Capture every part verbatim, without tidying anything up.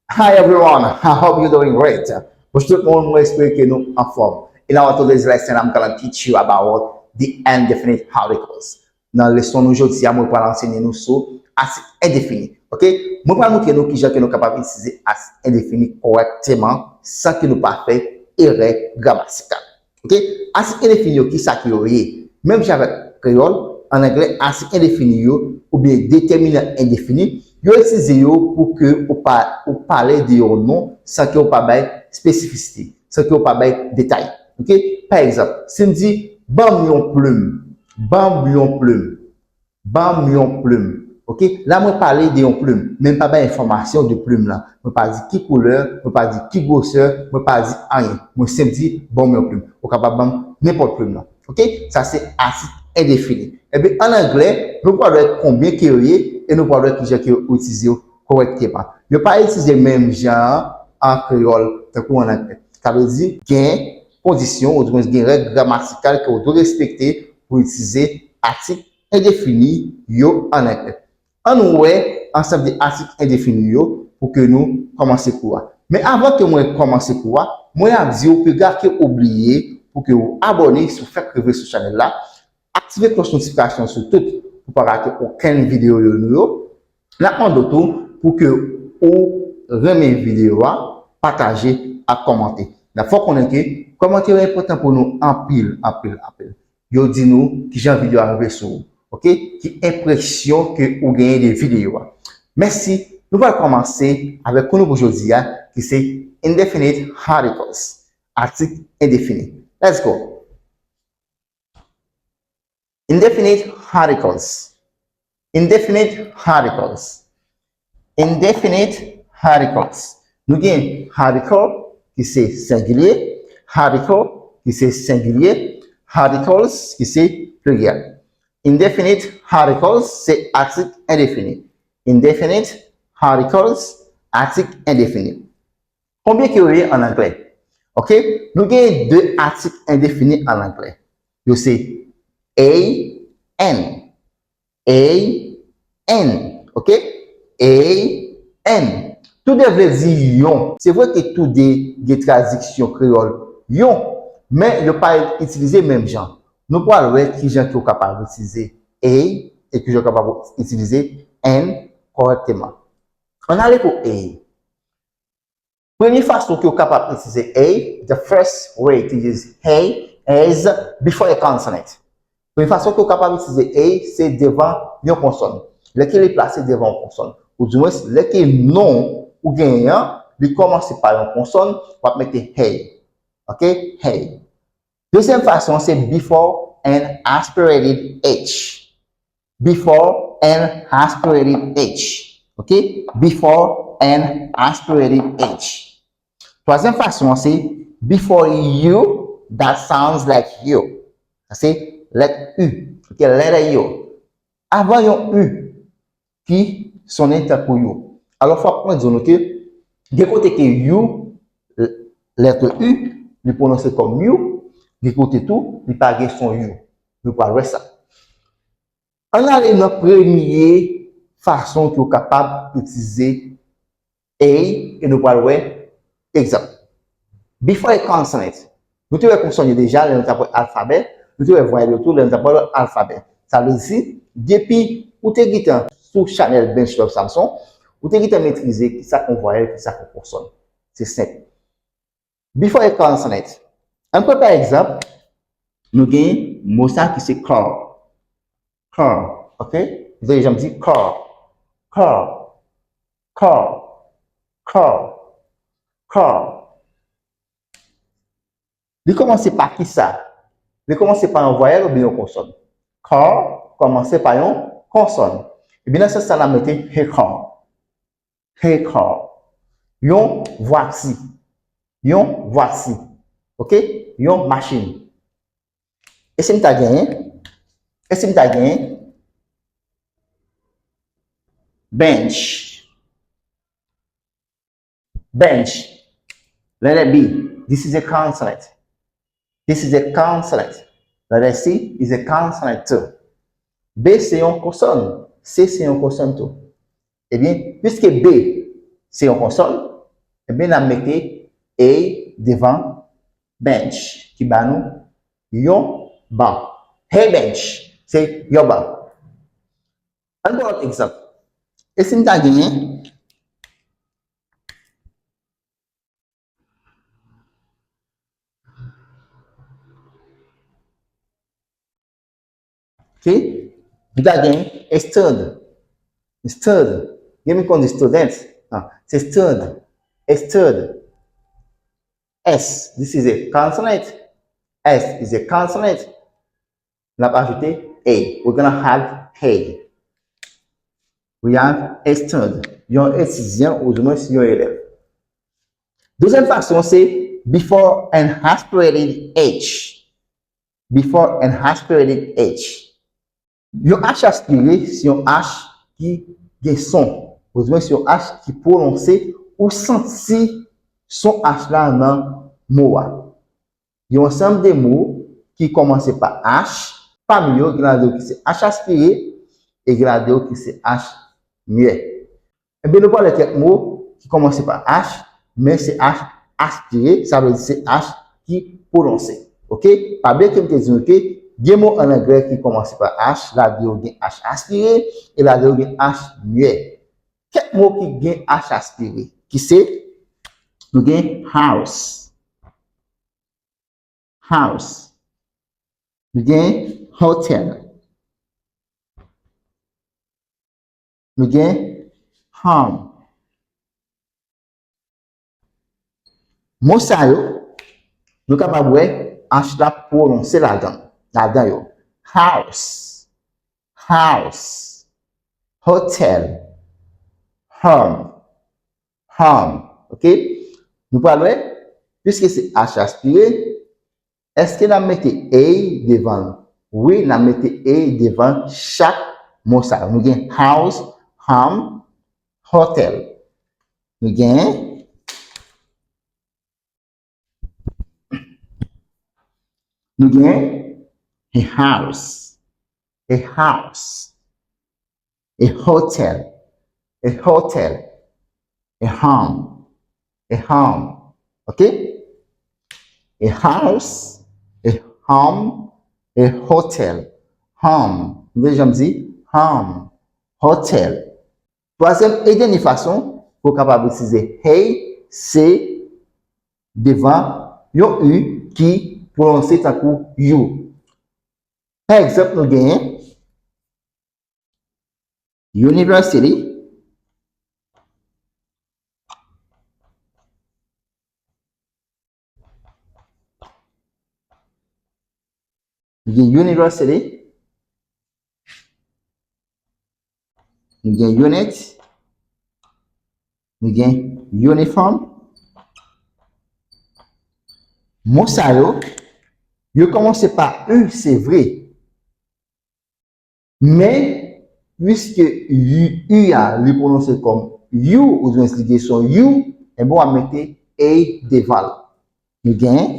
Hi everyone, I hope you're doing great. Bonjou tout moun, mwen espere ke nou anfòm. In our today's lesson, I'm gonna teach you about the indefinite articles. Nan leson nou jodi a, mwen pral ansenye nou sou atik endefini. Ok? Mwen pral montre nou kijan ke nou kapab itilize atik endefini kòrèkteman san ke nou pa fè erè gramatikal. Ok? Atik endefini yo, kisa ke yo ye? Menm jan avèk kreyòl, an anglè, atik endefini yo, oubyen detèminan endefini, yo itilize yo pou ke ou pa, ou pale de yon non san ke ou pa bay espesifisite, san ke ou pa bay detay. Ok? Pa egzanp, si m di, ban m yon plim, ban m yon plim, ban m yon plim. Ok? La, mwen pale de yon plim, men m pa bay enfòmasyon de plim lan. Mwen pa di ki koulè, mwen pa di ki gwosè, mwen pa di anyen. Mwen senp di, ban m yon plim. Ou kapab ban m nenpòt plim lan. Ok? Sa se atik endefini. Ebyen, an anglè, nou pral wè konbyen ke yo ye e nou pral wè kijan ke yo itilize yo kòrèkteman. Yo pa itilize menm jan an an kreyòl, tankou an anglè. Sa vle di, gen kondisyon, oudimwens gen règ gramatikal ke w dwe respekte pou itilize atik endefini yo an anglè. Ann wè ansanm de atik endefini yo pou ke nou kòmanse kou a. Men avan ke mwen kòmanse kou a, mwen ap di w piga ke ou bliye pou ke ou abòne si w fèk rive sou chanèl la, aktive klòch notifikasyon sou tout pou pa rate okenn videyo yo nou yo. N ap mande w tou pou ke ou renmen videyo a, pataje ak kòmante. N ap fè w konnen ke kòmantè yo enpòtan pou nou anpil, anpil, anpil. Yo di nou kijan videyo a rive sou ou. Ok? Ki enpresyon ke ou genyen de videyo a. Mèsi. Nou pral kòmanse avèk kou nou pou jodi a, ki se indefinite articles. Atik endefini. Let's go. Indefinite articles. Indefinite articles. Indefinite articles. Nou gen article ki se sengilye, article ki se sengilye, articles ki se pliryèl. Indefinite articles se atik endefini. Indefinite articles, atik endefini. Konbyen ke yo ye an anglè? Ok? Nou gen de atik endefini an anglè. Yo se a, an. A, an. Ok? A, an. Toude vle di yon. Se vre ke toude gen tradiksyon kreyòl yon, men yo pa itilize menm jan. Nou pral wè kijan ke w kapab itilize a e kijan w kapab itilize an kòrèkteman. Ann ale pou a. Premye fason ke w kapab itilize a, the first way to use a is before a consonant. Premye fason ke w kapab itilize a, se devan yon konsòn. Lè ke li plase devan yon konsòn. Oudimwens, lè ke non ou genyen an, li kòmanse pa yon konsòn, w ap mete a. Ok? A. Dezyèm fason, se before an aspirated H. Before an aspirated H. Ok? Before an aspirated H. Twazyèm fason an se before U that sounds like U. Sa se lèt U. Ok? Letter U. Avan yon U ki sonnen tankou U. Alò, fòk mwen di nou ke gen kote ke U, lèt U, li pwononse kòm U, gen kote tou, li pa gen son U. Nou pral wè sa. Ann ale nan premye fason ke w kapab itilize a, e nou pral wè egzanp. Before a consonant. Nou te wè konsòn yo deja lè nou t ap wè alfabè, nou te wè vwayèl yo tou lè nou t ap wè alfabè. Sa vle di, depi ou te gentan sou chanèl Bench Love Samson, ou te gentan metrize kisa k yon vwayèl, kisa k yon konsòn. Se senp. Before a consonant. Ann pran pa egzanp, nou gen mo sa ki se car. Car, ok? Ou tande jan m di car. Car. Car. Car. Car. Li kòmanse pa kisa? Li kòmanse pa yon vwayèl oubyen yon konsòn? Car kòmanse pa yon konsòn. Ebyen, nan sans sa, n a mete he car. He car. Yon vwati. Yon vwati. Ok? Yon machin. E si m ta genyen? E si m ta genyen? Bench. Bench. Letter B. This is a consonant. This is a consonant. Letter C is a consonant too. B se yon konsòn. C se yon konsòn tou. Ebyen, piske B se yon konsòn, Ebyen, n ap mete a devan bench, ki ba nou yon ban. Hey bench, se yon ban. Ann pran lòt egzanp. E si m ta genyen, ok? M ta gen a student. Student. Gen moun konn di student. Ah, se student. A student. S, this is a consonant. S is a consonant. N ap ajoute a. We're gonna add a. We have a student. Yon etidyan, oudimwen, si yon elèv. Dezyèm fason, se before an aspirated H. Before an aspirated H. Yon H aspire, se yon H ki gen son. Oudimwen, se yon H ki pwononse, ou santi son H la nan mo a. Yon ansanm de mo ki kòmanse pa H, pami yo, gen ladan yo ki se H aspire, e gen ladan yo ki se H muet. Ebyen, nou pral wè kèk mo ki kòmanse pa H, men se H aspire, sa vle di se H ki pwononse. Ok? Pa bliye ke m te di nou ke gen mo ann anglè ki kòmanse pa H, ladan yo gen H aspire, e ladan yo gen H muet. Kèk mo ki gen H aspire, ki se, nou gen house. House. Nou gen hotel. Nou gen home. Mo sa yo, nou kapab wè H la pwononse ladan, ladan yo. House, house, hotel, home, home. Ok? Nou pral wè, piske se H aspire, èske n ap mete a devan l? Wi, n ap mete a devan chak mo sa yo. Nou gen house, home, hotel. Nou gen, nou gen a house, a house, a hotel, a hotel, a home, a home. Ok? A house, a home, a hotel, home. Nou deja di home, hotel. Twazyèm e dènye fason pou w kapab itilize a, se devan yon u ki pwononse tankou you. Pa egzanp, nou genyen university. Nou gen university. Nou gen unit. Nou gen uniform. Mo sa yo, yo kòmanse pa u, se vre. Men, piske u, u a, li pwononse kòm you, oubyen li gen son you, enben, w ap mete a devan l. Nou gen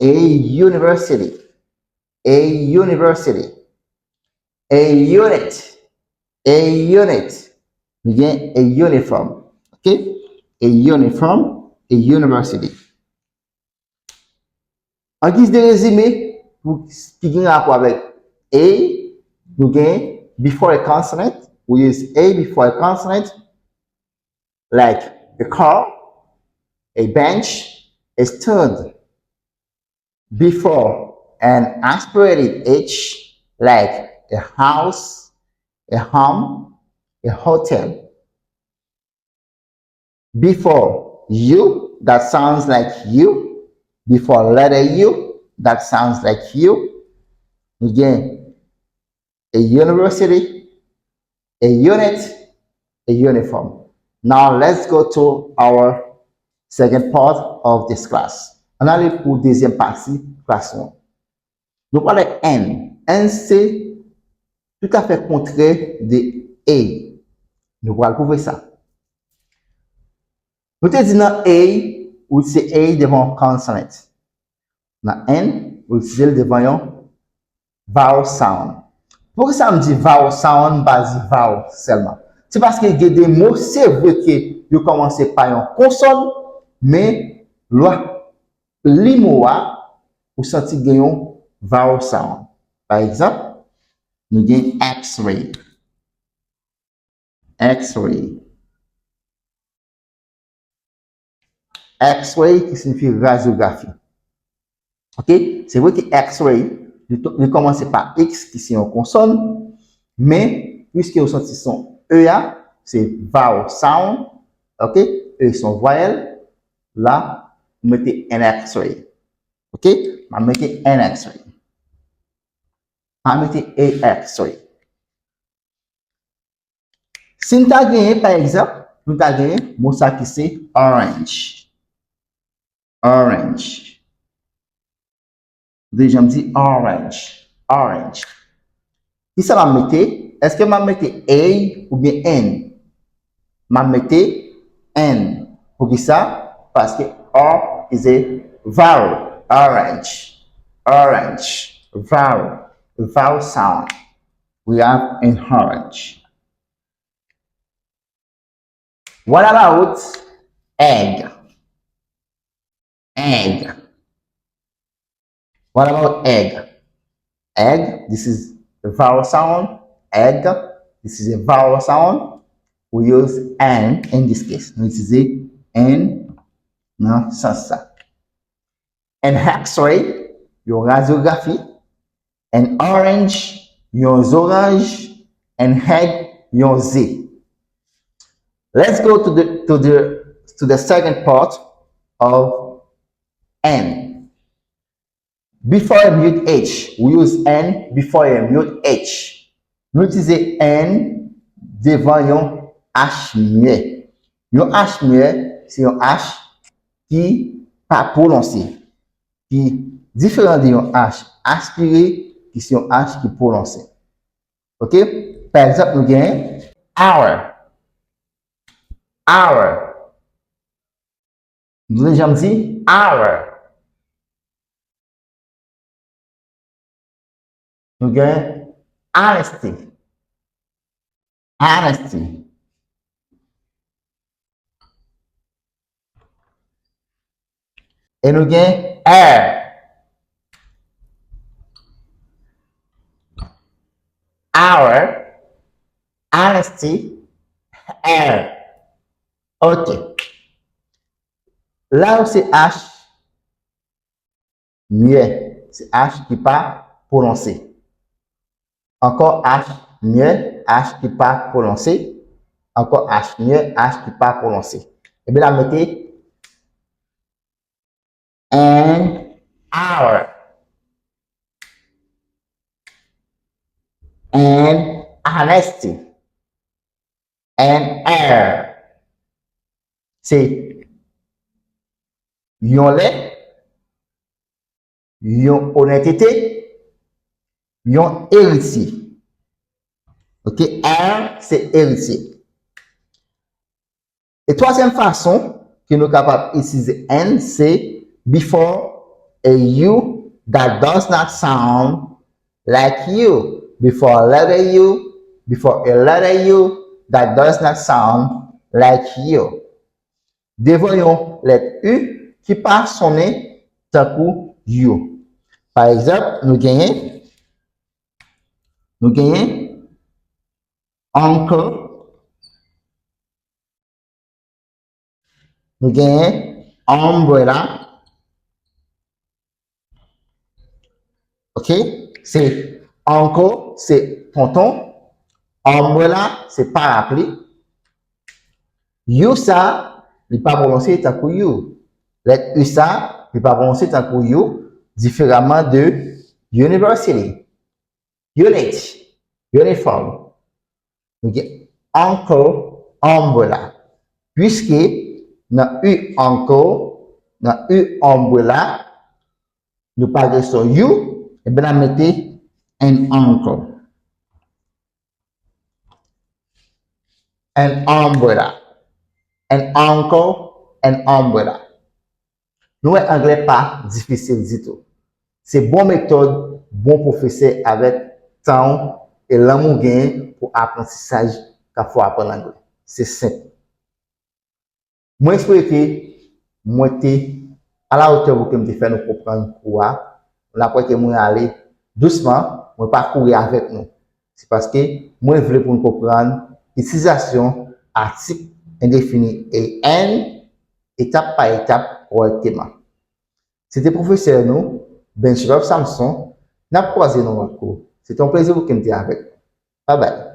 a university, a university, a unit, a unit. Nou gen a uniform, ok? A uniform, a university. An giz de rezime, pou ki gen rapò avèk a, nou gen before a consonant, we use a before a consonant, like a car, a bench, a student. Before an aspirated H, like a house, a home, a hotel. Before you, that sounds like you. Before letter U, that sounds like you. Nou gen a university, a unit, a uniform. Now let's go to our second part of this class. Ann ale pou dezyèm pati klas nou an. Nou pral wè an. An se toutafè kontrè de a. Nou pral pwouve sa. Nou te di nan a, ou se a devan yon consonant. Nan an, ou itilize l devan yon vowel sound. Poukisa m di vowel sound, m pa di vowel sèlman? Se paske gen de mo, se vre ke yo kòmanse pa yon konsòn, men lè w ap li mo a, ou santi gen yon vowel sound. Pa egzanp, nou gen X-ray. X-ray. X-ray ki siyifi radyografi. Ok? Se vre ke X-ray, li to- li kòmanse pa X ki se yon konsòn, men piske ou santi son E a, se vowel sound, ok? E se yon vwayèl, la, ou mete an X-ray. Ok? M ap mete an X-ray. M ap mete a X-ray. Si n ta genyen, pa egzanp, nou ta genyen mo sa ki se orange. Orange. Deja m di orange. Orange. Kisa m ap mete? Èske m ap mete A oubyen N? M ap mete N. Poukisa? Paske O is a vowel. Orange. Orange. Vowel. Vowel sound. We have an orange. What about egg? Egg. What about egg? Egg, this is a vowel sound. Egg, this is a vowel sound. We use N in this case. Nou itilize N nan sans sa. An X-ray, yon radyografi. An orange, yon zoranj. An egg, yon ze. Let's go to the to the to the second part of N. Before a mute H, we use N before a mute H. Nou itilize N devan yon H myè. Yon H myè, se yon H ki pa pwononse, ki diferan de yon H aspire, ki se yon H ki pwononse. Ok? Pa egzanp, nou gen hour. Hour. Nou deja di hour. Nou gen honesty. Honesty. E nou gen air. Hour, honesty, air. Ok. La yo se H myè. Se H ki pa pwononse. Ankò H myè, H ki pa pwononse. Ankò H myè, H ki pa pwononse. Ebyen, n a mete an hour. An honesty. An air. Se yon lè, yon onètete, yon eritye. Ok, air, se eritye. E twazyèm fason ke nou kapab itilize an, se before a U that does not sound like U. Before a letter U, before a letter U that does not sound like U. Devan yon lèt U ki pa sonnen tankou U. Pa egzanp, nou genyen, nou genyen uncle, nou genyen umbrella. Ok? Se uncle, se tonton. Umbrella, se parapli. U sa, li pa pwononse tankou U. Lèt U sa, li pa pwononse tankou U, diferaman de university. Unit, uniform. Nou gen uncle, umbrella. Piske nan U uncle, nan U umbrella, nou pa gen son U, ebyen n a mete an uncle. An umbrella. An uncle, an umbrella. Nou wè anglè pa difisil ditou. Se bon metòd, bon pwofesè avèk tan w e lanmou w genyen pou aprantisaj k ap fè w aprann anglè. Se senp. Mwen espere ke mwen te alawotè pou ke m te fè nou konprann kou a. N ap wè ke mwen ale dousman, mwen pa kouri avèk nou. Se paske mwen vle pou n konprann itilizasyon atik endefini A N etap pa etap kòrèkteman. Se te pwofesè nou, Bencherov Samson, n ap kwaze nan lòt kou. Se te yon plezi pou ke m te avèk nou. Babay.